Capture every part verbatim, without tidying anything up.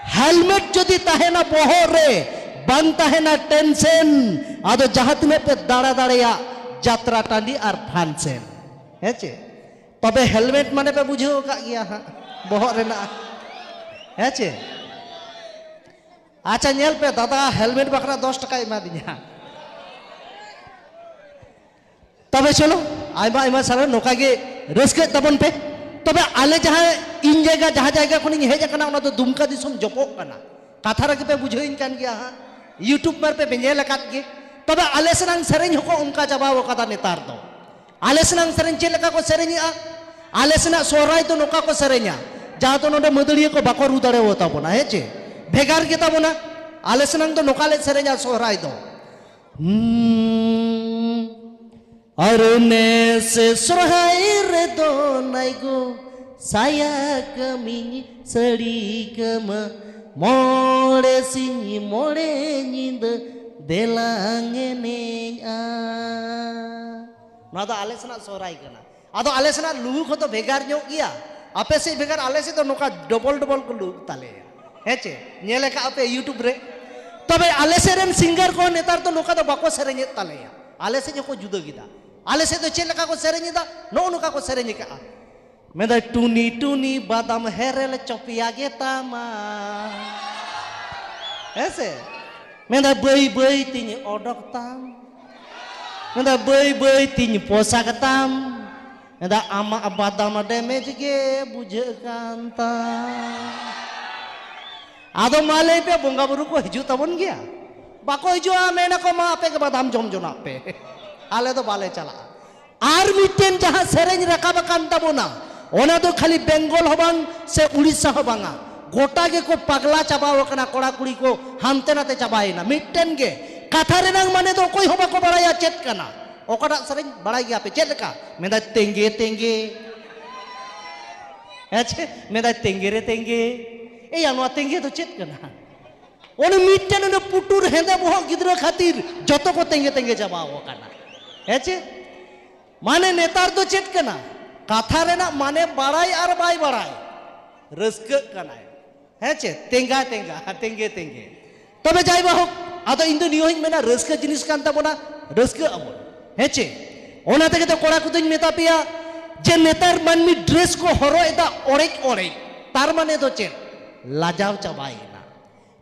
Helmet ᱡᱩᱫᱤ ᱛᱟᱦᱮᱱᱟ ᱵᱚᱦᱚᱜ ᱨᱮ, ᱵᱟᱝ ᱛᱟᱦᱮᱱᱟ ᱴᱮᱱᱥᱮᱱ, ᱟᱫᱚ ᱡᱟᱦᱟᱸ ᱛᱤᱱᱟᱹᱜ ᱯᱮ ᱫᱟᱬᱟ ᱫᱟᱲᱮᱭᱟᱜ ᱡᱟᱛᱨᱟ ᱴᱟᱺᱰᱤ ᱟᱨ ᱯᱷᱟᱱᱥᱮᱱ᱾ ᱦᱮᱸ ᱪᱮ? ᱛᱚᱵᱮ ᱦᱮᱞᱢᱮᱴ ᱢᱟᱱᱮ ᱯᱮ ᱵᱩᱡᱷᱟᱹᱣ ᱟᱠᱟᱫ ᱜᱮᱭᱟ ᱦᱟᱸᱜ, ᱵᱚᱦᱚᱜ ᱨᱮᱱᱟᱜ᱾ ᱦᱮᱸ ᱪᱮ? ᱟᱪᱪᱷᱟ, ᱧᱮᱞ ᱯᱮ, ᱫᱟᱫᱟ ᱦᱮᱞᱢᱮᱴ ᱵᱟᱠᱷᱨᱟ ᱫᱚᱥ ᱴᱟᱠᱟᱭ ᱮᱢᱟᱫᱤᱧᱟ᱾ ᱛᱚᱵᱮ ᱪᱚᱞᱚ, ᱟᱭᱢᱟ ᱟᱭᱢᱟ ᱥᱟᱨᱦᱟᱣ, ᱱᱚᱝᱠᱟ ᱜᱮ ᱨᱟᱹᱥᱠᱟᱹᱜ ᱛᱟᱵᱚᱱ ᱯᱮ᱾ ᱛᱚᱵᱮ ᱟᱞᱮ ᱡᱟᱦᱟᱸ, ᱤᱧ ᱡᱟᱭᱜᱟ, ᱡᱟᱦᱟᱸ ᱡᱟᱭᱜᱟ ᱠᱷᱚᱱᱤᱧ ᱦᱮᱡ ᱟᱠᱟᱱᱟ, ᱚᱱᱟ ᱫᱚ ᱫᱩᱢᱠᱟ ᱫᱤᱥᱚᱢ ᱡᱚᱯᱚᱜ ᱠᱟᱱᱟ᱾ ᱠᱟᱛᱷᱟ ᱨᱮᱜᱮ ᱯᱮ ᱵᱩᱡᱷᱟᱹᱣᱤᱧ ᱠᱟᱱ ᱜᱮᱭᱟ ᱦᱟᱸᱜ, YouTube ᱢᱟ ᱯᱮ ᱧᱮᱞ ᱟᱠᱟᱫ ᱜᱮ᱾ ᱛᱚᱵᱮ ᱟᱞᱮ ᱥᱮᱱᱟᱝ ᱥᱮᱨᱮᱧ ᱦᱚᱸᱠᱚ ᱚᱱᱠᱟ ᱪᱟᱵᱟᱣ ᱟᱠᱟᱫᱟ ᱱᱮᱛᱟᱨ ᱫᱚ᱾ ᱟᱞᱮ ᱥᱮᱱᱟᱝ ᱥᱮᱨᱮᱧ ᱪᱮᱫ ᱞᱮᱠᱟ ᱠᱚ ᱥᱮᱨᱮᱧᱮᱜᱼᱟ? ᱟᱞᱮ ᱥᱮᱱᱟᱜ ᱥᱚᱦᱨᱟᱭ ᱫᱚ ᱱᱚᱝᱠᱟ ᱠᱚ ᱥᱮᱨᱮᱧᱟ, ᱡᱟᱦᱟᱸ ᱫᱚ ᱱᱚᱰᱮ ᱢᱟᱹᱫᱟᱹᱲᱤᱭᱟᱹ ᱠᱚ ᱵᱟᱠᱚ ᱨᱩ ᱫᱟᱲᱮᱭᱟᱛᱟ ᱵᱚᱱᱟ, ᱦᱮᱸ ᱪᱮ? ᱵᱷᱮᱜᱟᱨ ᱜᱮᱛᱟ ᱵᱚᱱᱟ᱾ ᱟᱞᱮ ᱥᱮᱱᱟᱝ ᱫᱚ ᱱᱚᱝᱠᱟ ᱞᱮ ᱥᱮᱨᱮᱧᱟ ᱥᱚᱦᱨᱟᱭ ᱫᱚ᱾ ᱦᱩᱸ᱾ ᱟᱨ ᱱᱮᱥ ᱥᱚᱨᱦᱟᱭ ᱨᱮᱫᱚ ᱱᱟᱭᱜᱚ ᱥᱟᱭᱟ ᱠᱟᱹᱢᱤᱧ ᱥᱟᱹᱲᱤ ᱠᱟᱹᱢᱟᱹ ᱢᱚᱬᱮ ᱥᱤᱧ ᱢᱚᱬᱮ ᱧᱤᱫᱟᱹ ᱫᱮᱞᱟᱝ ᱮᱱᱮᱡᱼᱟ᱾ ᱱᱚᱣᱟ ᱫᱚ ᱟᱞᱮ ᱥᱮᱱᱟᱜ ᱥᱚᱦᱨᱟᱭ ᱠᱟᱱᱟ᱾ ᱟᱫᱚ ᱟᱞᱮ ᱥᱮᱱᱟᱜ ᱞᱩᱦᱩᱠ ᱦᱚᱸᱛᱚ ᱵᱷᱮᱜᱟᱨ ᱧᱚᱜ ᱜᱮᱭᱟ᱾ ᱟᱯᱮ ᱥᱮᱫ ᱵᱷᱮᱜᱟᱨ, ᱟᱞᱮ ᱥᱮᱫ ᱫᱚ ᱱᱚᱝᱠᱟ ᱰᱚᱵᱚᱞ ᱰᱚᱵᱚᱞ ᱠᱚ ᱞᱩᱦᱩᱠ ᱛᱟᱞᱮᱭᱟ᱾ ᱦᱮᱸ ᱪᱮ? ᱧᱮᱞ ᱟᱠᱟᱫ ᱟᱯᱮ YouTube ᱨᱮ᱾ ᱛᱚᱵᱮ ᱟᱞᱮ ᱥᱮᱫ ᱨᱮᱱ ᱥᱤᱝᱜᱟᱨ ᱠᱚ ᱱᱮᱛᱟᱨ ᱫᱚ ᱱᱚᱝᱠᱟ ᱫᱚ ᱵᱟᱠᱚ ᱥᱮᱨᱮᱧᱮᱫ ᱛᱟᱞᱮᱭᱟ᱾ ᱟᱞᱮ ᱥᱮᱫ ᱦᱚᱸᱠᱚ ᱡᱩᱫᱟᱹ ᱠᱮᱫᱟ᱾ ᱟᱞᱮ ᱥᱮᱫ ᱫᱚ ᱪᱮᱫ ᱞᱮᱠᱟ ᱠᱚ ᱥᱮᱨᱮᱧ ᱮᱫᱟ, ᱱᱚᱜᱼᱚ ᱱᱚᱝᱠᱟ ᱠᱚ ᱥᱮᱨᱮᱧ ᱟᱠᱟᱫᱼᱟ᱾ ᱢᱮᱱᱫᱟᱭ, "ᱴᱩᱱᱤ ᱴᱩᱱᱤ ᱵᱟᱫᱟᱢ ᱦᱮᱨᱮᱞ ᱪᱚᱯᱮᱭᱟ ᱜᱮ ᱛᱟᱢᱟ", ᱦᱮᱸ ᱥᱮ? ᱢᱮᱱᱫᱟᱭ, "ᱵᱟᱹᱭ ᱵᱟᱹᱭ ᱛᱤᱧ ᱚᱰᱚᱠ ᱛᱟᱢ", ᱢᱮᱱᱫᱟᱭ, "ᱵᱟᱹᱭ ᱵᱟᱹᱭ ᱛᱤᱧ ᱯᱚᱥᱟᱜ ᱛᱟᱢ", ᱢᱮᱱᱫᱟᱭ, "ᱟᱢᱟᱜ ᱵᱟᱫᱟᱢ ᱰᱮᱢᱮᱡᱽ ᱜᱮ ᱵᱩᱡᱷᱟᱹᱜ ᱠᱟᱱ ᱛᱟᱢ". ᱟᱫᱚ ᱢᱟ ᱞᱟᱹᱭ ᱯᱮ, ᱵᱚᱸᱜᱟ ᱵᱩᱨᱩ ᱠᱚ ᱦᱤᱡᱩᱜ ᱛᱟᱵᱚᱱ ᱜᱮᱭᱟ? ᱵᱟᱠᱚ ᱦᱤᱡᱩᱜᱼᱟ, ᱢᱮᱱᱟᱠᱚ, "ᱢᱟ ᱟᱯᱮ ᱜᱮ ᱵᱟᱫᱟᱢ ᱡᱚᱢ ᱡᱚᱱᱟᱜ ᱯᱮ, ᱟᱞᱮ ᱫᱚ ᱵᱟᱞᱮ ᱪᱟᱞᱟᱜᱼᱟ᱾" ᱟᱨ ᱢᱤᱫᱴᱮᱱ ᱡᱟᱦᱟᱸ ᱥᱮᱨᱮᱧ ᱨᱟᱠᱟᱵ ᱟᱠᱟᱱ ᱛᱟᱵᱚᱱᱟ, ᱚᱱᱟ ᱫᱚ ᱠᱷᱟᱹᱞᱤ ᱵᱮᱝᱜᱚᱞ ᱦᱚᱸ ᱵᱟᱝ ᱥᱮ ᱩᱲᱤᱥᱥᱟ ᱦᱚᱸ ᱵᱟᱝᱟ, ᱜᱚᱴᱟ ᱜᱮᱠᱚ ᱯᱟᱜᱽᱞᱟ ᱪᱟᱵᱟᱣ ᱟᱠᱟᱱᱟ, ᱠᱚᱲᱟ ᱠᱩᱲᱤ ᱠᱚ ᱦᱟᱱᱛᱮ ᱱᱟᱛᱮ ᱪᱟᱵᱟᱭᱮᱱᱟ᱾ ᱢᱤᱫᱴᱮᱱ ᱜᱮ ᱠᱟᱛᱷᱟ ᱨᱮᱱᱟᱝ ᱢᱟᱱᱮ ᱫᱚ ᱚᱠᱚᱭ ᱦᱚᱸ ᱵᱟᱠᱚ ᱵᱟᱲᱟᱭᱟ ᱪᱮᱫ ᱠᱟᱱᱟ᱾ ᱚᱠᱟᱴᱟᱜ ᱥᱮᱨᱮᱧ ᱵᱟᱲᱟᱭ ᱜᱮᱭᱟ ᱯᱮ ᱪᱮᱫ ᱞᱮᱠᱟ? ᱢᱮᱱᱫᱟᱭ, "ᱛᱮᱸᱜᱮ ᱛᱮᱸᱜᱮ", ᱦᱮᱸ ᱪᱮ? ᱢᱮᱱᱫᱟᱭ, "ᱛᱮᱸᱜᱮ ᱨᱮ ᱛᱮᱸᱜᱮ", ᱮᱭᱟ, ᱱᱚᱣᱟ ᱛᱮᱸᱜᱮ ᱫᱚ ᱪᱮᱫ ᱠᱟᱱᱟ? ᱩᱱᱤ ᱢᱤᱫᱴᱮᱱ ᱩᱱᱤ ᱯᱩᱴᱩᱨ ᱦᱮᱸᱫᱮ ᱵᱚᱦᱚᱜ ᱜᱤᱫᱽᱨᱟᱹ ᱠᱷᱟᱹᱛᱤᱨ ᱡᱚᱛᱚ ᱠᱚ ᱛᱮᱸᱜᱮ ᱛᱮᱸᱜᱮ ᱪᱟᱵᱟᱣ ᱟᱠᱟᱱᱟ᱾ ᱦᱮᱸ ᱪᱮ? ᱢᱟᱱᱮ ᱱᱮᱛᱟᱨ ᱫᱚ ᱪᱮᱫ ᱠᱟᱱᱟ? ᱠᱟᱛᱷᱟ ᱨᱮᱱᱟᱜ ᱢᱟᱱᱮ ᱵᱟᱲᱟᱭ ᱟᱨ ᱵᱟᱭ ᱵᱟᱲᱟᱭ, ᱨᱟᱹᱥᱠᱟᱹᱜ ᱠᱟᱱᱟᱭ᱾ ᱦᱮᱸ ᱪᱮ? ᱛᱮᱸᱜᱟ ᱛᱮᱸᱜᱟ, ᱛᱮᱸᱜᱮ ᱛᱮᱸᱜᱮ᱾ ᱛᱚᱵᱮ ᱡᱟᱭ ᱵᱟ ᱦᱳᱠ, ᱟᱫᱚ ᱤᱧ ᱫᱚ ᱱᱤᱭᱟᱹ ᱦᱚᱸᱧ ᱢᱮᱱᱟ, ᱨᱟᱹᱥᱠᱟᱹ ᱡᱤᱱᱤᱥ ᱠᱟᱱ ᱛᱟᱵᱚᱱᱟ, ᱨᱟᱹᱥᱠᱟᱹᱜ ᱟᱵᱚᱱ᱾ ᱦᱮᱸ ᱪᱮ? ᱚᱱᱟ ᱛᱮᱜᱮ ᱛᱚ ᱠᱚᱲᱟ ᱠᱚᱫᱚᱧ ᱢᱮᱛᱟ ᱯᱮᱭᱟ ᱡᱮ ᱱᱮᱛᱟᱨ ᱢᱟᱹᱱᱢᱤ ᱰᱨᱮᱥ ᱠᱚ ᱦᱚᱨᱚᱜ ᱮᱫᱟ ᱚᱲᱮᱡ ᱚᱲᱮᱡ, ᱛᱟᱨ ᱢᱟᱱᱮ ᱫᱚ ᱪᱮᱫ? ᱞᱟᱡᱟᱣ ᱪᱟᱵᱟᱭᱮᱱᱟ᱾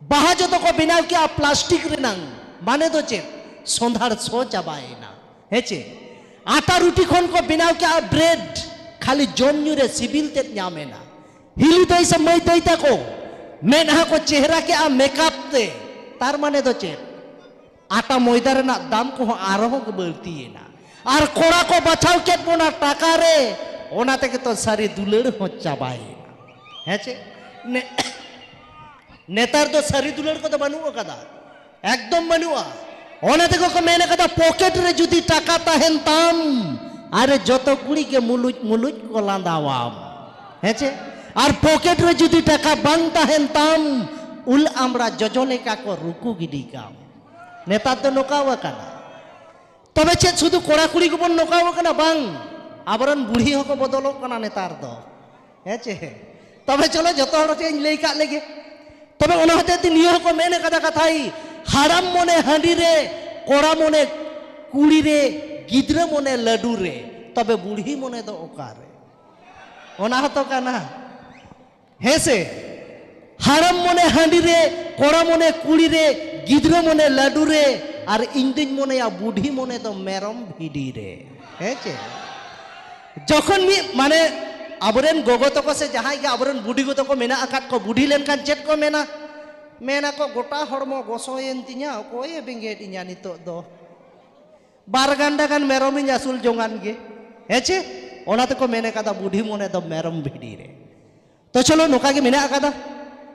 ᱵᱟᱦᱟ ᱡᱚᱛᱚ ᱠᱚ ᱵᱮᱱᱟᱣ ᱠᱮᱜᱼᱟ ᱯᱞᱟᱥᱴᱤᱠ ᱨᱮᱱᱟᱝ, ᱢᱟᱱᱮ ᱫᱚ ᱪᱮᱫ? ᱥᱚᱸᱫᱷᱟᱲ ᱥᱚ ᱪᱟᱵᱟᱭᱮᱱᱟ᱾ ᱦᱮᱸ ᱪᱮ? ᱟᱴᱟ ᱨᱩᱴᱤ ᱠᱷᱚᱱ ᱠᱚ ᱵᱮᱱᱟᱣ ᱠᱮᱜᱼᱟ ᱵᱨᱮᱰ, ᱠᱷᱟᱹᱞᱤ ᱡᱚᱢ ᱧᱩ ᱨᱮ ᱥᱤᱵᱤᱞ ᱛᱮᱫ ᱧᱟᱢ ᱮᱱᱟ᱾ ᱦᱤᱞᱤ ᱫᱟᱹᱭ ᱥᱮ ᱢᱟᱹᱭ ᱫᱟᱹᱭ ᱛᱟᱠᱚ ᱢᱮᱫᱦᱟ ᱠᱚ ᱪᱮᱦᱨᱟ ᱠᱮᱜᱼᱟ ᱢᱮᱠᱟᱯ ᱛᱮ, ᱛᱟᱨ ᱢᱟᱱᱮ ᱫᱚ ᱪᱮᱫ? ᱟᱴᱟ ᱢᱚᱭᱫᱟ ᱨᱮᱱᱟᱜ ᱫᱟᱢ ᱠᱚᱦᱚᱸ ᱟᱨᱦᱚᱸ ᱜᱮ ᱵᱟᱹᱲᱛᱤᱭᱮᱱᱟ᱾ ᱟᱨ ᱠᱚᱲᱟ ᱠᱚ ᱵᱟᱪᱷᱟᱣ ᱠᱮᱫ ᱵᱚᱱᱟ ᱴᱟᱠᱟ ᱨᱮ, ᱚᱱᱟ ᱛᱮᱜᱮ ᱛᱚ ᱥᱟᱹᱨᱤ ᱫᱩᱞᱟᱹᱲ ᱦᱚᱸ ᱪᱟᱵᱟᱭᱮᱱᱟ᱾ ᱦᱮᱸ ᱪᱮ? ᱱᱮ-, ᱱᱮᱛᱟᱨ ᱫᱚ ᱥᱟᱹᱨᱤ ᱫᱩᱞᱟᱹᱲ ᱠᱚᱫᱚ ᱵᱟᱹᱱᱩᱜ ᱟᱠᱟᱫᱟ, ᱮᱠᱫᱚᱢ ᱵᱟᱹᱱᱩᱜᱼᱟ᱾ ᱚᱱᱟ ᱛᱮᱜᱮ ᱠᱚ ᱢᱮᱱ ᱟᱠᱟᱫᱟ, ᱯᱚᱠᱮᱴ ᱨᱮ ᱡᱩᱫᱤ ᱴᱟᱠᱟ ᱛᱟᱦᱮᱱ ᱛᱟᱢ, ᱟᱨᱮ ᱡᱚᱛᱚ ᱠᱩᱲᱤ ᱜᱮ ᱢᱩᱞᱩᱡ ᱢᱩᱞᱩᱡ ᱠᱚ ᱞᱟᱸᱫᱟᱣᱟᱢ᱾ ᱦᱮᱸ ᱪᱮ? ᱟᱨ ᱯᱚᱠᱮᱴ ᱨᱮ ᱡᱩᱫᱤ ᱴᱟᱠᱟ ᱵᱟᱝ ᱛᱟᱦᱮᱱ ᱛᱟᱢ, ᱩᱞ ᱟᱢᱲᱟ ᱡᱚᱡᱚ ᱞᱮᱠᱟ ᱠᱚ ᱨᱩᱠᱩ ᱜᱤᱰᱤ ᱠᱟᱢ᱾ ᱱᱮᱛᱟᱨ ᱫᱚ ᱱᱚᱝᱠᱟ ᱟᱠᱟᱱᱟ᱾ ᱛᱚᱵᱮ ᱪᱮᱫ ᱥᱩᱫᱷᱩ ᱠᱚᱲᱟ ᱠᱩᱲᱤ ᱜᱮᱵᱚᱱ ᱱᱚᱝᱠᱟ ᱟᱠᱟᱱᱟ? ᱵᱟᱝ, ᱟᱵᱚᱨᱮᱱ ᱵᱩᱲᱦᱤ ᱦᱚᱸᱠᱚ ᱵᱚᱫᱚᱞᱚᱜ ᱠᱟᱱᱟ ᱱᱮᱛᱟᱨ ᱫᱚ᱾ ᱦᱮᱸ ᱪᱮ? ᱛᱚᱵᱮ ᱪᱚᱞᱚ ᱡᱚᱛᱚ ᱦᱚᱲ ᱴᱷᱮᱱ ᱤᱧ ᱞᱟᱹᱭ ᱠᱟᱜ ᱞᱮᱜᱮ᱾ ᱛᱚᱵᱮ ᱚᱱᱟ ᱦᱚᱛᱮᱡ ᱛᱮ ᱱᱤᱭᱟᱹ ᱦᱚᱸᱠᱚ ᱢᱮᱱ ᱠᱟᱫᱟ ᱠᱟᱛᱷᱟᱭ, ᱦᱟᱲᱟᱢ ᱢᱚᱱᱮ ᱦᱟᱺᱰᱤ ᱨᱮ, ᱠᱚᱲᱟ ᱢᱚᱱᱮ ᱠᱩᱲᱤ ᱨᱮ, ᱜᱤᱫᱽᱨᱟᱹ ᱢᱚᱱᱮ ᱞᱟᱹᱰᱩ ᱨᱮ, ᱛᱚᱵᱮ ᱵᱩᱲᱦᱤ ᱢᱚᱱᱮ ᱫᱚ ᱚᱠᱟᱨᱮ? ᱚᱱᱟ ᱦᱚᱸᱛᱚ ᱠᱟᱱᱟ᱾ ᱦᱮᱸ ᱥᱮ? ᱦᱟᱲᱟᱢ ᱢᱚᱱᱮ ᱦᱟᱺᱰᱤ ᱨᱮ, ᱠᱚᱲᱟ ᱢᱚᱱᱮ ᱠᱩᱲᱤ ᱨᱮ, ᱜᱤᱫᱽᱨᱟᱹ ᱢᱚᱱᱮ ᱞᱟᱹᱰᱩ ᱨᱮ, ᱟᱨ ᱤᱧ ᱫᱩᱧ ᱢᱚᱱᱮᱭᱟ ᱵᱩᱰᱷᱤ ᱢᱚᱱᱮ ᱫᱚ ᱢᱮᱨᱚᱢ ᱵᱷᱤᱰᱤ ᱨᱮ᱾ ᱦᱮᱸ ᱪᱮ? ᱡᱚᱠᱷᱚᱱ ᱢᱤᱫ, ᱢᱟᱱᱮ, ᱟᱵᱚᱨᱮᱱ ᱜᱚᱜᱚ ᱛᱟᱠᱚ ᱥᱮ ᱡᱟᱦᱟᱸᱭ ᱜᱮ ᱟᱵᱚᱨᱮᱱ ᱵᱩᱰᱷᱤ ᱜᱚ ᱛᱟᱠᱚ ᱢᱮᱱᱟᱜ ᱟᱠᱟᱫ ᱠᱚ, ᱵᱩᱰᱷᱤ ᱞᱮᱱᱠᱷᱟᱱ ᱪᱮᱫ ᱠᱚ ᱢᱮᱱᱟ? ᱢᱮᱱᱟᱠᱚ, "ᱜᱚᱴᱟ ᱦᱚᱲᱢᱚ ᱜᱚᱥᱚᱭᱮᱱ ᱛᱤᱧᱟ, ᱚᱠᱚᱭᱮ ᱵᱮᱸᱜᱮᱫ ᱤᱧᱟ ᱱᱤᱛᱚᱜ ᱫᱚ? ᱵᱟᱨ ᱜᱟᱱᱰᱟ ᱜᱟᱱ ᱢᱮᱨᱚᱢᱤᱧ ᱟᱹᱥᱩᱞ ᱡᱚᱝᱟᱱ ᱜᱮ᱾" ᱦᱮᱸ ᱪᱮ? ᱚᱱᱟ ᱛᱮᱠᱚ ᱢᱮᱱ ᱠᱟᱫᱟ, ᱵᱩᱰᱷᱤ ᱢᱚᱱᱮ ᱫᱚ ᱢᱮᱨᱚᱢ ᱵᱷᱤᱰᱤ ᱨᱮ᱾ ᱛᱚ ᱪᱚᱞᱚ, ᱱᱚᱝᱠᱟ ᱜᱮ ᱢᱮᱱᱟᱜ ᱟᱠᱟᱫᱟ᱾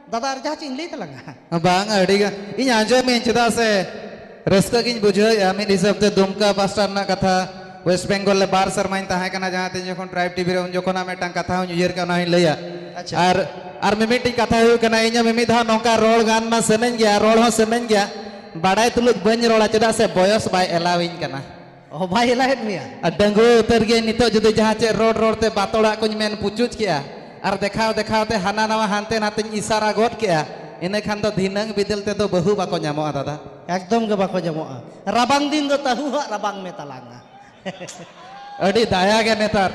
ᱫᱟᱫᱟ, ᱟᱨ ᱡᱟᱦᱟᱸ ᱪᱮᱫ ᱤᱧ ᱞᱟᱹᱭ ᱛᱟᱞᱟᱝᱟ? ᱵᱟᱝ, ᱟᱹᱰᱤ ᱜᱟᱱ ᱤᱧ ᱟᱸᱡᱚᱢᱤᱧ, ᱪᱮᱫᱟᱜ ᱥᱮ ᱨᱟᱹᱥᱠᱟᱹ ᱜᱤᱧ ᱵᱩᱡᱷᱟᱹᱣᱮᱫᱼᱟ᱾ ᱢᱤᱫ ᱦᱤᱥᱟᱹᱵ ᱛᱮ ᱫᱩᱢᱠᱟ ᱯᱟᱥᱴᱟ ᱨᱮᱱᱟᱜ ᱠᱟᱛᱷᱟ, ᱳᱭᱮᱥᱴ ᱵᱮᱝᱜᱚᱞ ᱨᱮ ᱵᱟᱨ ᱥᱮᱨᱢᱟᱧ ᱛᱟᱦᱮᱸ ᱠᱟᱱᱟ, ᱡᱟᱦᱟᱸ ᱛᱤᱱ ᱡᱚᱠᱷᱚᱱ ᱴᱨᱟᱭᱤᱵᱽ ᱴᱤᱵᱷᱤ ᱨᱮ, ᱩᱱ ᱡᱚᱠᱷᱚᱱᱟᱜ ᱢᱤᱫᱴᱟᱝ ᱠᱟᱛᱷᱟ ᱦᱚᱸᱧ ᱩᱭᱦᱟᱹᱨ ᱠᱮᱫᱼᱟ, ᱚᱱᱟ ᱦᱚᱸᱧ ᱞᱟᱹᱭᱟ᱾ ᱟᱪᱪᱷᱟ᱾ ᱟᱨ, ᱟᱨ ᱢᱤᱢᱤᱫᱴᱤᱡ ᱠᱟᱛᱷᱟ ᱦᱩᱭᱩᱜ ᱠᱟᱱᱟ, ᱤᱧ ᱦᱚᱸ ᱢᱤᱢᱤᱫ ᱫᱷᱟᱣ ᱱᱚᱝᱠᱟ ᱨᱚᱲ ᱜᱟᱱ ᱢᱟ ᱥᱟᱱᱟᱧ ᱜᱮᱭᱟ, ᱨᱚᱲ ᱦᱚᱸ ᱥᱟᱱᱟᱧ ᱜᱮᱭᱟ, ᱵᱟᱲᱟᱭ ᱛᱩᱞᱩᱡ ᱵᱟᱹᱧ ᱨᱚᱲᱟ, ᱪᱮᱫᱟᱜ ᱥᱮ ᱵᱚᱭᱚᱥ ᱵᱟᱭ ᱮᱞᱟᱣᱤᱧ ᱠᱟᱱᱟ᱾ ᱚ, ᱵᱟᱭ ᱮᱞᱟᱭᱮᱫ ᱢᱮᱭᱟ? ᱟᱨ ᱰᱟᱺᱜᱩᱣᱟᱹ ᱩᱛᱟᱹᱨ ᱜᱮ ᱱᱤᱛᱚᱜ ᱡᱩᱫᱤ ᱡᱟᱦᱟᱸ ᱪᱮᱫ ᱨᱚᱲ ᱨᱚᱲ ᱛᱮ ᱵᱟᱛᱚᱲᱟᱜ ᱠᱚᱧ ᱢᱮᱱ ᱯᱩᱪᱩᱡ ᱠᱮᱜᱼᱟ, ᱟᱨ ᱫᱮᱠᱷᱟᱣ ᱫᱮᱠᱷᱟᱣ ᱛᱮ ᱦᱟᱱᱟ ᱱᱟᱣᱟ ᱦᱟᱱᱛᱮ ᱱᱟᱛᱮᱧ ᱤᱥᱟᱨᱟ ᱜᱚᱫ ᱠᱮᱜᱼᱟ, ᱤᱱᱟᱹ ᱠᱷᱟᱱ ᱫᱚ ᱫᱷᱤᱱᱟᱹᱝ ᱵᱤᱫᱟᱹᱞ ᱛᱮᱫᱚ ᱵᱟᱹᱦᱩ ᱵᱟᱠᱚ ᱧᱟᱢᱚᱜᱼᱟ ᱫᱟᱫᱟ᱾ ᱮᱠᱫᱚᱢ ᱜᱮ ᱵᱟᱠᱚ ᱧᱟᱢᱚᱜᱼᱟ᱾ ᱨᱟᱵᱟᱝ ᱫᱤᱱ ᱫᱚ ᱛᱟᱹᱦᱩ ᱦᱟᱸᱜ ᱨᱟᱵᱟᱝ ᱢᱮ ᱛᱟᱞᱟᱝᱟ᱾ ᱟᱹᱰᱤ ᱫᱟᱭᱟ ᱜᱮ ᱱᱮᱛᱟᱨ,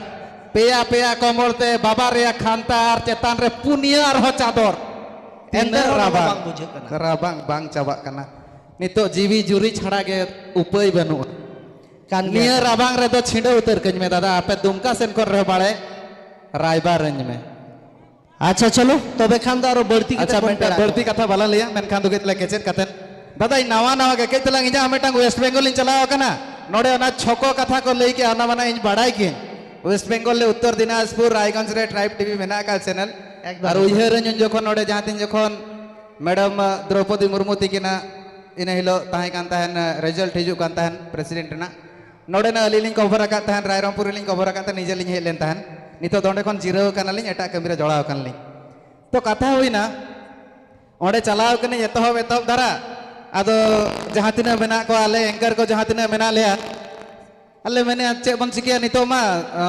ᱯᱮᱭᱟ ᱯᱮᱭᱟ ᱠᱚᱢᱵᱚᱞ ᱛᱮ ᱵᱟᱵᱟ ᱨᱮᱭᱟᱜ ᱠᱷᱟᱱᱛᱟ ᱟᱨ ᱪᱮᱛᱟᱱ ᱨᱮ ᱯᱩᱱᱭᱟᱹ ᱟᱨᱦᱚᱸ ᱪᱟᱫᱚᱨ᱾ ᱮᱱᱛᱮ ᱛᱤᱱᱟᱹᱜ ᱨᱮᱦᱚᱸ ᱨᱟᱵᱟᱝ, ᱨᱟᱵᱟᱝ ᱵᱩᱡᱷᱟᱹᱜ ᱠᱟᱱᱟ᱾ ᱨᱟᱵᱟᱝ ᱵᱟᱝ ᱪᱟᱵᱟᱜ ᱠᱟᱱᱟ᱾ ᱱᱤᱛᱚᱜ ᱡᱤᱣᱤ ᱡᱩᱨᱤ ᱪᱷᱟᱲᱟ ᱜᱮ ᱩᱯᱟᱹᱭ ᱵᱟᱹᱱᱩᱜᱼᱟ᱾ ᱠᱟᱱ ᱜᱮᱭᱟ, ᱱᱤᱭᱟᱹ ᱠᱟᱱ ᱜᱮᱭᱟ᱾ ᱨᱟᱵᱟᱝ ᱨᱮᱫᱚ ᱪᱷᱤᱸᱰᱟᱹᱣ ᱩᱛᱟᱹᱨ ᱠᱟᱹᱧ ᱢᱮ ᱫᱟᱫᱟ, ᱟᱯᱮ ᱫᱩᱢᱠᱟ ᱥᱮᱱ ᱠᱷᱚᱱ ᱨᱮᱦᱚᱸ ᱵᱟᱲᱮ ᱨᱟᱭᱵᱟᱨᱟᱹᱧ ᱢᱮ᱾ ᱟᱪᱪᱷᱟ, ᱪᱚᱞᱚ ᱛᱚᱵᱮ ᱠᱷᱟᱱ ᱫᱚ ᱟᱨᱚ ᱵᱟᱹᱲᱛᱤ ᱠᱟᱛᱮ ᱟᱪᱪᱷᱟ, ᱵᱚᱱ ᱢᱤᱫᱴᱟᱝ ᱯᱮᱲᱟᱜᱼᱟ᱾ ᱵᱟᱹᱲᱛᱤ ᱠᱟᱛᱷᱟ ᱵᱟᱞᱟᱝ ᱞᱟᱹᱭᱟ, ᱢᱮᱱᱠᱷᱟᱱ ᱫᱚ ᱠᱟᱹᱡ ᱛᱟᱞᱟᱝ ᱠᱮᱪᱮᱫ ᱠᱟᱛᱮ᱾ ᱫᱟᱫᱟ, ᱤᱧ ᱱᱟᱣᱟ ᱱᱟᱣᱟ ᱜᱮ, ᱠᱟᱹᱡ ᱛᱟᱞᱟᱝ ᱤᱧᱟᱹᱜ ᱢᱤᱫᱴᱟᱝ ᱳᱭᱮᱥᱴ ᱵᱮᱝᱜᱚᱞ ᱤᱧ ᱪᱟᱞᱟᱣ ᱟᱠᱟᱱᱟ, ᱱᱚᱰᱮ ᱚᱱᱟ ᱪᱷᱚᱠᱚ ᱠᱟᱛᱷᱟ ᱠᱚ ᱞᱟᱹᱭ ᱠᱮᱜᱼᱟ, ᱚᱱᱟ ᱢᱟᱱᱮ ᱤᱧ ᱵᱟᱲᱟᱭ ᱜᱤᱭᱟᱹᱧ᱾ ᱳᱭᱮᱥᱴ ᱵᱮᱝᱜᱚᱞ ᱨᱮ ᱩᱛᱛᱚᱨ ᱫᱤᱱᱟᱡᱽᱯᱩᱨ, ᱨᱟᱭᱜᱚᱸᱡᱽ ᱨᱮ ᱴᱨᱟᱭᱤᱵᱽ ᱴᱤᱵᱷᱤ ᱢᱮᱱᱟᱜ ᱟᱠᱟᱫ ᱪᱮᱱᱮᱞ᱾ ᱮᱠᱫᱚᱢ᱾ ᱟᱨ ᱩᱭᱦᱟᱹᱨᱟᱹᱧ ᱩᱱ ᱡᱚᱠᱷᱚᱱ ᱱᱚᱰᱮ ᱡᱟᱦᱟᱸ ᱛᱤᱱ ᱡᱚᱠᱷᱚᱱ ᱢᱮᱰᱟᱢ ᱫᱨᱚᱯᱚᱫᱤ ᱢᱩᱨᱢᱩ ᱛᱤᱠᱤᱱᱟᱜ ᱤᱱᱟᱹ ᱦᱤᱞᱳᱜ ᱛᱟᱦᱮᱸ ᱠᱟᱱ ᱛᱟᱦᱮᱱ, ᱨᱮᱡᱟᱞᱴ ᱦᱤᱡᱩᱜ ᱠᱟᱱ ᱛᱟᱦᱮᱱ ᱯᱨᱮᱥᱤᱰᱮᱱᱴ ᱨᱮᱱᱟᱜ, ᱱᱚᱰᱮᱱᱟᱜ ᱟᱹᱞᱤᱧ ᱞᱤᱧ ᱠᱚᱵᱷᱟᱨ ᱟᱠᱟᱫ ᱛᱟᱦᱮᱱ, ᱨᱟᱭᱨᱚᱝᱯᱩᱨ ᱨᱮᱞᱤᱧ ᱠᱚᱵᱷᱟᱨ ᱟᱠᱟᱫ ᱛᱟᱦᱮᱱ, ᱱᱤᱡᱮ ᱞᱤᱧ ᱦᱮᱡ ᱞᱮᱱ ᱛᱟᱦᱮᱱ᱾ ᱱᱤᱛᱚᱜ ᱫᱚ ᱚᱸᱰᱮ ᱠᱷᱚᱱ ᱡᱤᱨᱟᱹᱣ ᱟᱠᱟᱱᱟᱞᱤᱧ, ᱮᱴᱟᱜ ᱠᱟᱹᱢᱤ ᱨᱮ ᱡᱚᱲᱟᱣ ᱟᱠᱟᱱᱟᱞᱤᱧ᱾ ᱛᱚ ᱠᱟᱛᱷᱟ ᱦᱩᱭᱱᱟ, ᱚᱸᱰᱮ ᱪᱟᱞᱟᱣ ᱠᱟᱹᱱᱟᱹᱧ ᱮᱛᱚᱦᱚᱵ ᱮᱛᱚᱦᱚᱵ ᱫᱷᱟᱨᱟ, ᱟᱫᱚ ᱡᱟᱦᱟᱸ ᱛᱤᱱᱟᱹᱜ ᱢᱮᱱᱟᱜ ᱠᱚᱣᱟ, ᱟᱞᱮ ᱮᱝᱠᱟᱨ ᱠᱚ ᱡᱟᱦᱟᱸ ᱛᱤᱱᱟᱹᱜ ᱢᱮᱱᱟᱜ ᱞᱮᱭᱟ, ᱟᱞᱮ ᱢᱮᱱᱮᱫᱼᱟ ᱪᱮᱫ ᱵᱚᱱ ᱪᱤᱠᱟᱹᱭᱟ ᱱᱤᱛᱚᱜ ᱢᱟ,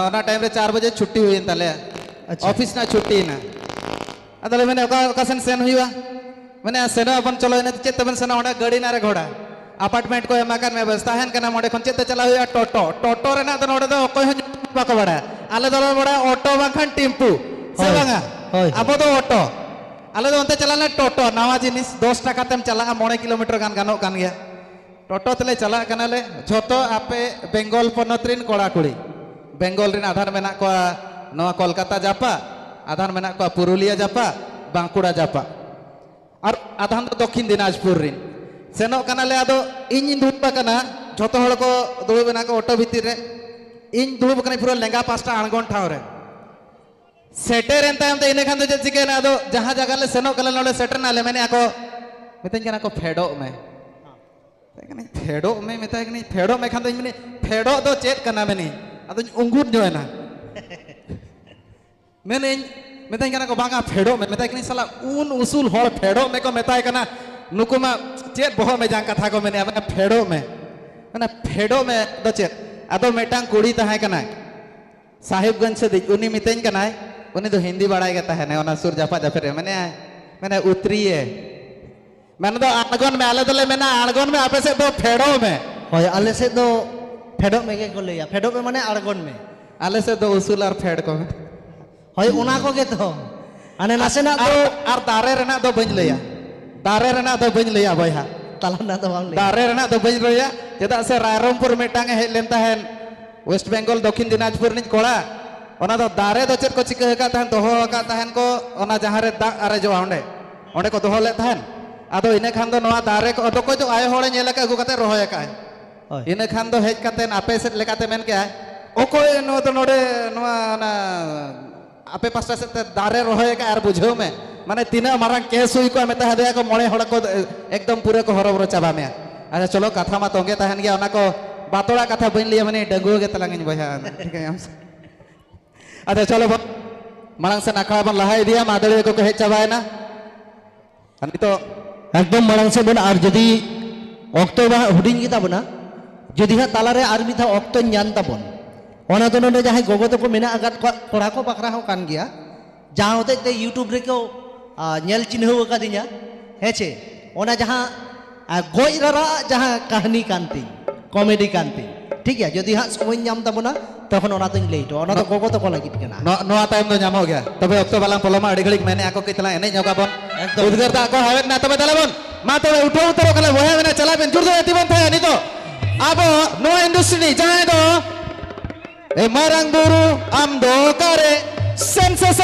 ᱚᱱᱟ ᱴᱟᱭᱤᱢ ᱨᱮ ᱪᱟᱨ ᱵᱟᱡᱮ ᱪᱷᱩᱴᱤ ᱦᱩᱭᱮᱱ ᱛᱟᱞᱮᱭᱟ, ᱟᱪᱪᱷᱟ᱾ ᱚᱯᱷᱤᱥ ᱨᱮᱱᱟᱜ ᱪᱷᱩᱴᱤ ᱮᱱᱟ᱾ ᱟᱫᱚ ᱞᱮ ᱢᱮᱱᱮᱫᱼᱟ ᱚᱠᱟ, ᱚᱠᱟ ᱥᱮᱱ ᱥᱮᱱ ᱦᱩᱭᱩᱜᱼᱟ? ᱢᱮᱱᱮᱫᱼᱟ ᱥᱮᱱᱚᱜ ᱟᱵᱚᱱ, ᱪᱚᱞᱚ ᱮᱱᱮ ᱪᱮᱫ ᱛᱮᱵᱮᱱ ᱥᱮᱱᱚᱜᱼᱟ, ᱚᱸᱰᱮ ᱜᱟᱹᱰᱤ ᱱᱟᱨᱮ ᱜᱷᱚᱲᱟ, ᱟᱯᱟᱨᱴᱢᱮᱱᱴ ᱠᱚ ᱮᱢ ᱟᱠᱟᱫ ᱢᱮᱭᱟ, ᱵᱮᱥ ᱛᱟᱦᱮᱱ ᱠᱟᱱᱟᱢ, ᱚᱸᱰᱮ ᱠᱷᱚᱱ ᱪᱮᱫ ᱛᱮ ᱪᱟᱞᱟᱜ ᱦᱩᱭᱩᱜᱼᱟ? ᱴᱳᱴᱳ᱾ ᱴᱳᱴᱳ ᱨᱮᱱᱟᱜ ᱫᱚ ᱱᱚᱰᱮ ᱫᱚ ᱚᱠᱚᱭ ᱦᱚᱸ ᱧᱩᱛᱩᱢ ᱵᱟᱠᱚ ᱵᱟᱲᱟᱭᱟ, ᱟᱞᱮ ᱫᱚᱞᱮ ᱵᱟᱲᱟᱭᱟ ᱚᱴᱳ ᱵᱟᱝᱠᱷᱟᱱ ᱴᱮᱢᱯᱩ, ᱥᱮ ᱦᱳᱭ, ᱵᱟᱝᱟ? ᱦᱳᱭ, ᱟᱵᱚ ᱫᱚ ᱚᱴᱳ, ᱟᱞᱮ ᱫᱚ ᱚᱱᱛᱮ ᱪᱟᱞᱟᱜ ᱞᱮ ᱴᱳᱴᱳ, ᱱᱟᱣᱟ ᱡᱤᱱᱤᱥ ᱫᱚᱥ ᱴᱟᱠᱟ ᱛᱮᱢ ᱪᱟᱞᱟᱜᱼᱟ, ᱢᱚᱬᱮ ᱠᱤᱞᱳᱢᱤᱴᱟᱨ ᱜᱟᱱ ᱜᱟᱱᱚᱜ ᱠᱟᱱ ᱜᱮᱭᱟ᱾ ᱴᱳᱴᱳ ᱛᱮᱞᱮ ᱪᱟᱞᱟᱜ ᱠᱟᱱᱟᱞᱮ, ᱡᱷᱚᱛᱚ ᱟᱯᱮ ᱵᱮᱝᱜᱚᱞ ᱯᱚᱱᱚᱛ ᱨᱮᱱ ᱠᱚᱲᱟ ᱠᱩᱲᱤ᱾ ᱵᱮᱝᱜᱚᱞ ᱨᱮᱱ ᱟᱫᱷᱟᱨ ᱢᱮᱱᱟᱜ ᱠᱚᱣᱟ ᱱᱚᱣᱟ ᱠᱳᱞᱠᱟᱛᱟ ᱡᱟᱯᱟᱜ, ᱟᱫᱷᱟᱨ ᱢᱮᱱᱟᱜ ᱠᱚᱣᱟ ᱯᱩᱨᱩᱞᱤᱭᱟᱹ ᱡᱟᱯᱟᱜ, ᱵᱟᱸᱠᱩᱲᱟ ᱡᱟᱯᱟᱜ, ᱟᱨ ᱟᱫᱷᱟᱱ ᱫᱚ ᱫᱚᱠᱠᱷᱤᱱ ᱫᱤᱱᱟᱡᱽᱯᱩᱨ ᱨᱮᱱ᱾ ᱥᱮᱱᱚᱜ ᱠᱟᱱᱟᱞᱮ, ᱟᱫᱚ ᱤᱧᱤᱧ ᱫᱩᱲᱩᱵ ᱟᱠᱟᱱᱟ, ᱡᱷᱚᱛᱚ ᱦᱚᱲ ᱠᱚ ᱫᱩᱲᱩᱵ ᱮᱱᱟ ᱠᱚ ᱚᱴᱳ ᱵᱷᱤᱛᱤᱨ ᱨᱮ, ᱤᱧ ᱫᱩᱲᱩᱵ ᱟᱠᱟᱱᱟᱹᱧ ᱯᱩᱨᱟᱹ ᱞᱮᱸᱜᱟ ᱯᱟᱥᱴᱟ ᱟᱬᱜᱚᱱ ᱴᱷᱟᱶ ᱨᱮ᱾ ᱥᱮᱴᱮᱨᱮᱱ ᱛᱟᱭᱚᱢ ᱛᱮ ᱤᱱᱟᱹ ᱠᱷᱟᱱ ᱫᱚ ᱪᱮᱫ ᱪᱤᱠᱟᱹᱭᱮᱱᱟ, ᱟᱫᱚ ᱡᱟᱦᱟᱸ ᱡᱟᱭᱜᱟ ᱞᱮ ᱥᱮᱱᱚᱜ ᱠᱟᱱᱟ ᱱᱚᱰᱮ ᱥᱮᱴᱮᱨ ᱱᱟᱞᱮ, ᱢᱮᱱᱮᱫᱼᱟ ᱠᱚ, ᱢᱮᱛᱟᱹᱧ ᱠᱟᱱᱟ ᱠᱚ ᱯᱷᱮᱰᱚᱜ ᱢᱮ᱾ ᱢᱮᱛᱟᱭ ᱠᱟᱹᱱᱟᱹᱧ ᱯᱷᱮᱰᱚᱜ ᱢᱮ, ᱢᱮᱛᱟᱭ ᱠᱟᱹᱱᱟᱹᱧ ᱯᱷᱮᱰᱚᱜ ᱢᱮ ᱠᱷᱟᱱ ᱫᱚ ᱤᱧ ᱢᱮᱱᱮ ᱯᱷᱮᱰᱚᱜ ᱫᱚ ᱪᱮᱫ ᱠᱟᱱᱟ ᱢᱮᱱᱮ, ᱟᱫᱚᱧ ᱩᱸᱜᱩᱫ ᱧᱚᱜ ᱮᱱᱟ᱾ ᱢᱮᱱᱟᱹᱧ, ᱢᱮᱛᱟᱹᱧ ᱠᱟᱱᱟ ᱠᱚ ᱵᱟᱝᱟ ᱯᱷᱮᱰᱚᱜ ᱢᱮ, ᱢᱮᱛᱟᱭ ᱠᱟᱹᱱᱟᱹᱧ ᱥᱟᱞᱟ ᱩᱱ ᱩᱥᱩᱞ ᱦᱚᱲ ᱯᱷᱮᱰᱚᱜ ᱢᱮ ᱠᱚ ᱢᱮᱛᱟᱭ ᱠᱟᱱᱟ, ᱱᱩᱠᱩ ᱢᱟ ᱪᱮᱫ ᱵᱚᱦᱚᱜ ᱢᱮᱡᱟᱝ ᱠᱟᱛᱷᱟ ᱠᱚ ᱢᱮᱱᱮᱫᱼᱟ, ᱢᱮᱱᱟ ᱯᱷᱮᱰᱚᱜ ᱢᱮ᱾ ᱚᱱᱟ ᱯᱷᱮᱰᱚᱜ ᱢᱮ ᱫᱚ ᱪᱮᱫ? ᱟᱫᱚ ᱢᱤᱫᱴᱟᱝ ᱠᱩᱲᱤ ᱛᱟᱦᱮᱸ ᱠᱟᱱᱟᱭ ᱥᱟᱦᱮᱵᱽᱜᱚᱸᱡᱽ ᱥᱮᱫᱤᱡ, ᱩᱱᱤ ᱢᱤᱛᱟᱹᱧ ᱠᱟᱱᱟᱭ, ᱩᱱᱤ ᱫᱚ ᱦᱤᱱᱫᱤ ᱵᱟᱲᱟᱭ ᱜᱮ ᱛᱟᱦᱮᱱᱟᱭ, ᱚᱱᱟ ᱥᱩᱨ ᱡᱟᱯᱟᱜ ᱡᱟᱯᱮᱫ ᱨᱮ ᱢᱮᱱᱟᱭᱟ, ᱢᱮᱱᱟᱭ, "ᱩᱛᱨᱤᱭᱮ", ᱢᱮᱱ ᱫᱚ ᱟᱬᱜᱚᱱ ᱢᱮ, ᱟᱞᱮ ᱫᱚᱞᱮ ᱢᱮᱱᱟ ᱟᱬᱜᱚᱱ ᱢᱮ, ᱟᱯᱮ ᱥᱮᱫ ᱫᱚ ᱯᱷᱮᱰᱚᱜ ᱢᱮ᱾ ᱦᱳᱭ, ᱟᱞᱮ ᱥᱮᱫ ᱫᱚ ᱯᱷᱮᱰᱚᱜ ᱢᱮ ᱜᱮ ᱠᱚ ᱞᱟᱹᱭᱟ, ᱯᱷᱮᱰᱚᱜ ᱢᱮ ᱢᱟᱱᱮ ᱟᱬᱜᱚᱱ ᱢᱮ᱾ ᱟᱞᱮ ᱥᱮᱫ ᱫᱚ ᱩᱥᱩᱞ ᱟᱨ ᱯᱷᱮᱰ ᱠᱚ ᱢᱮᱱᱟ᱾ ᱦᱳᱭ, ᱚᱱᱟ ᱠᱚᱜᱮ ᱛᱚ᱾ ᱢᱟᱱᱮ ᱱᱟᱥᱮᱱᱟᱜ ᱫᱚ ᱟᱨ, ᱟᱨ ᱫᱟᱨᱮ ᱨᱮᱱᱟᱜ ᱫᱚ ᱵᱟᱹᱧ ᱞᱟᱹᱭᱟ, ᱫᱟᱨᱮ ᱨᱮᱱᱟᱜ ᱫᱚ ᱵᱟᱹᱧ ᱞᱟᱹᱭᱟ ᱵᱚᱭᱦᱟ᱾ ᱛᱟᱞᱟ ᱨᱮᱱᱟᱜ ᱫᱚ ᱵᱟᱢ ᱞᱟᱹᱭᱟ᱾ ᱫᱟᱨᱮ ᱨᱮᱱᱟᱜ ᱫᱚ ᱵᱟᱹᱧ ᱞᱟᱹᱭᱟ, ᱪᱮᱫᱟᱜ ᱥᱮ ᱨᱟᱭᱨᱚᱝᱯᱩᱨ ᱢᱤᱫᱴᱟᱝ ᱮ ᱦᱮᱡ ᱞᱮᱱ ᱛᱟᱦᱮᱸᱱ, ᱳᱭᱮᱥᱴ ᱵᱮᱝᱜᱚᱞ ᱫᱚᱠᱷᱤᱱ ᱫᱤᱱᱟᱡᱽᱯᱩᱨ ᱨᱤᱱᱤᱡ ᱠᱚᱲᱟ, ᱚᱱᱟ ᱫᱚ ᱫᱟᱨᱮ ᱫᱚ ᱪᱮᱫ ᱠᱚ ᱪᱤᱠᱟᱹ ᱟᱠᱟᱫ ᱛᱟᱦᱮᱸᱱ, ᱫᱚᱦᱚ ᱟᱠᱟᱫ ᱛᱟᱦᱮᱸᱱ ᱠᱚ, ᱚᱱᱟ ᱡᱟᱦᱟᱸ ᱨᱮ ᱫᱟᱜ ᱟᱨᱮᱡᱚᱜᱼᱟ ᱚᱸᱰᱮ, ᱚᱸᱰᱮ ᱠᱚ ᱫᱚᱦᱚ ᱞᱮᱫ ᱛᱟᱦᱮᱸᱱ᱾ ᱟᱫᱚ ᱤᱱᱟᱹ ᱠᱷᱟᱱ ᱫᱚ ᱱᱚᱣᱟ ᱫᱟᱨᱮ ᱠᱚ ᱚᱰᱚᱠᱚᱡᱚᱜ ᱟᱭᱳ ᱦᱚᱲᱮ ᱧᱮᱞ ᱟᱠᱟᱫ, ᱟᱹᱜᱩ ᱠᱟᱛᱮ ᱨᱚᱦᱚᱭ ᱟᱠᱟᱫᱼᱟᱭ᱾ ᱦᱳᱭ᱾ ᱤᱱᱟᱹ ᱠᱷᱟᱱ ᱫᱚ ᱦᱮᱡ ᱠᱟᱛᱮ ᱟᱯᱮ ᱥᱮᱫ ᱞᱮᱠᱟᱛᱮ ᱢᱮᱱ ᱠᱮᱜᱼᱟᱭ, "ᱚᱠᱚᱭ ᱱᱚᱣᱟ ᱫᱚ ᱱᱚᱰᱮ ᱱᱚᱣᱟ ᱚᱱᱟ ᱟᱯᱮ ᱯᱟᱥᱴᱟ ᱥᱮᱫ ᱛᱮ ᱫᱟᱨᱮ ᱨᱚᱦᱚᱭ ᱟᱠᱟᱫ ᱟᱨ ᱵᱩᱡᱷᱟᱹᱣ ᱢᱮ, ᱢᱟᱱᱮ ᱛᱤᱱᱟᱹᱜ ᱢᱟᱨᱟᱝ ᱠᱮᱥ ᱦᱩᱭ ᱠᱚᱜᱼᱟ", ᱢᱮᱛᱟ ᱦᱟᱫᱮᱭᱟ ᱠᱚ, ᱢᱚᱬᱮ ᱦᱚᱲ ᱠᱚ ᱮᱠᱫᱚᱢ ᱯᱩᱨᱟᱹ ᱠᱚ ᱦᱚᱨᱚᱵᱚᱨᱚ ᱪᱟᱵᱟ ᱢᱮᱭᱟ᱾ ᱟᱪᱪᱷᱟ ᱪᱚᱞᱚ, ᱠᱟᱛᱷᱟ ᱢᱟ ᱛᱚᱸᱜᱮ ᱛᱟᱦᱮᱱ ᱜᱮᱭᱟ, ᱚᱱᱟ ᱠᱚ ᱵᱟᱛᱚᱲᱟ ᱠᱟᱛᱷᱟ ᱵᱟᱹᱧ ᱞᱟᱹᱭᱟ, ᱢᱟᱱᱮ ᱰᱟᱺᱜᱩᱣᱟᱹ ᱜᱮ ᱛᱟᱞᱟᱝ ᱤᱧ ᱵᱚᱭᱦᱟ᱾ ᱴᱷᱤᱠ ᱜᱮᱭᱟ᱾ ᱟᱪᱪᱷᱟ ᱪᱚᱞᱚ ᱵᱚ-, ᱢᱟᱲᱟᱝ ᱥᱮᱱ ᱟᱠᱷᱲᱟ ᱵᱚᱱ ᱞᱟᱦᱟ ᱤᱫᱤᱭᱟ, ᱢᱟᱹᱫᱟᱹᱲᱤᱭᱟᱹ ᱠᱚᱠᱚ ᱦᱮᱡ ᱪᱟᱵᱟᱭᱮᱱᱟ᱾ ᱟᱨ ᱱᱤᱛᱚᱜ ᱮᱠᱫᱚᱢ ᱢᱟᱲᱟᱝ ᱥᱮᱫ ᱵᱚᱱ, ᱟᱨ ᱡᱩᱫᱤ ᱚᱠᱛᱚ ᱢᱟ ᱦᱩᱰᱤᱧ ᱜᱮᱛᱟ ᱵᱚᱱᱟ, ᱡᱩᱫᱤ ᱦᱟᱸᱜ ᱛᱟᱞᱟᱨᱮ ᱟᱨ ᱢᱤᱫ ᱫᱷᱟᱣ ᱚᱠᱛᱚᱧ ᱧᱟᱢ ᱛᱟᱵᱚᱱ, ᱚᱱᱟ ᱫᱚ ᱱᱚᱰᱮ ᱡᱟᱦᱟᱸᱭ ᱜᱚᱜᱚ ᱛᱟᱠᱚ ᱢᱮᱱᱟᱜ ᱟᱠᱟᱫ ᱠᱚᱣᱟ, ᱠᱚᱲᱟ ᱠᱚ ᱵᱟᱠᱷᱨᱟ ᱦᱚᱸ ᱠᱟᱱ ᱜᱮᱭᱟ, ᱡᱟᱦᱟᱸ ᱦᱚᱛᱮᱡ ᱛᱮ YouTube ᱨᱮᱠᱚ, ᱟ, ᱧᱮᱞ ᱪᱤᱱᱦᱟᱹᱣ ᱟᱠᱟᱫᱤᱧᱟ, ᱦᱮᱸ ᱪᱮ? ᱚᱱᱟ ᱡᱟᱦᱟᱸ, ᱟ, ᱜᱚᱡ ᱨᱟᱨᱟᱜ ᱡᱟᱦᱟᱸ ᱠᱟᱹᱦᱱᱤ ᱠᱟᱱ ᱛᱤᱧ, ᱠᱚᱢᱮᱰᱤ ᱠᱟᱱ ᱛᱤᱧ, ᱴᱷᱤᱠ ᱜᱮᱭᱟ? ᱡᱩᱫᱤ ᱦᱟᱸᱜ ᱥᱚᱢᱚᱭ ᱧᱟᱢ ᱛᱟᱵᱚᱱᱟ, ᱛᱚᱠᱷᱚᱱ ᱚᱱᱟ ᱫᱚᱧ ᱞᱟᱹᱭ ᱦᱚᱴᱚ, ᱚᱱᱟ ᱫᱚ ᱱᱚ-, ᱜᱚᱜᱚ ᱛᱟᱠᱚ ᱞᱟᱹᱜᱤᱫ ᱠᱟᱱᱟ᱾ ᱱᱚ-, ᱱᱚᱣᱟ ᱛᱟᱭᱚᱢ ᱫᱚ ᱧᱟᱢᱚᱜ ᱜᱮᱭᱟ᱾ ᱛᱚᱵᱮ ᱚᱠᱛᱚ ᱵᱟᱞᱟᱝ ᱯᱚᱞᱚᱢᱟ, ᱟᱹᱰᱤ ᱜᱷᱟᱹᱲᱤᱡ ᱢᱮᱱᱮᱫᱼᱟ ᱠᱚ, ᱠᱟᱹᱡ ᱛᱟᱞᱟᱝ ᱮᱱᱮᱡ ᱧᱚᱜ ᱟᱵᱚᱱ᱾ ᱮᱠᱫᱚᱢ᱾ ᱩᱫᱽᱜᱟᱹᱨ ᱫᱟᱜ ᱠᱚ ᱦᱟᱣᱮᱫ ᱮᱱᱟ᱾ ᱛᱚᱵᱮ ᱫᱮᱞᱟ ᱵᱚᱱ, ᱢᱟ ᱛᱚᱵᱮ ᱩᱴᱷᱟᱹᱣ ᱩᱛᱟᱹᱨᱚᱜ ᱠᱟᱱᱟ, ᱵᱚᱭᱦᱟ ᱢᱮᱱᱟ, ᱪᱟᱞᱟᱜ ᱵᱮᱱ, ᱡᱳᱨ ᱫᱟᱨᱮ ᱛᱤ ᱵᱚᱱ ᱛᱷᱟᱭᱟ ᱱᱤᱛᱚᱜ᱾ ᱟᱵᱚ ᱱᱚᱣᱟ ᱤᱱᱰᱟᱥᱴᱨᱤ ᱨᱤᱱᱤᱡ ᱡᱟᱦᱟᱸᱭ ᱫᱚ, ᱮ ᱢᱟᱨᱟᱝ ᱵᱩᱨᱩ, ᱟᱢ ᱫᱚ ᱚᱠᱟᱨᱮ? ᱥᱮᱱᱥᱮᱥᱚᱱ᱾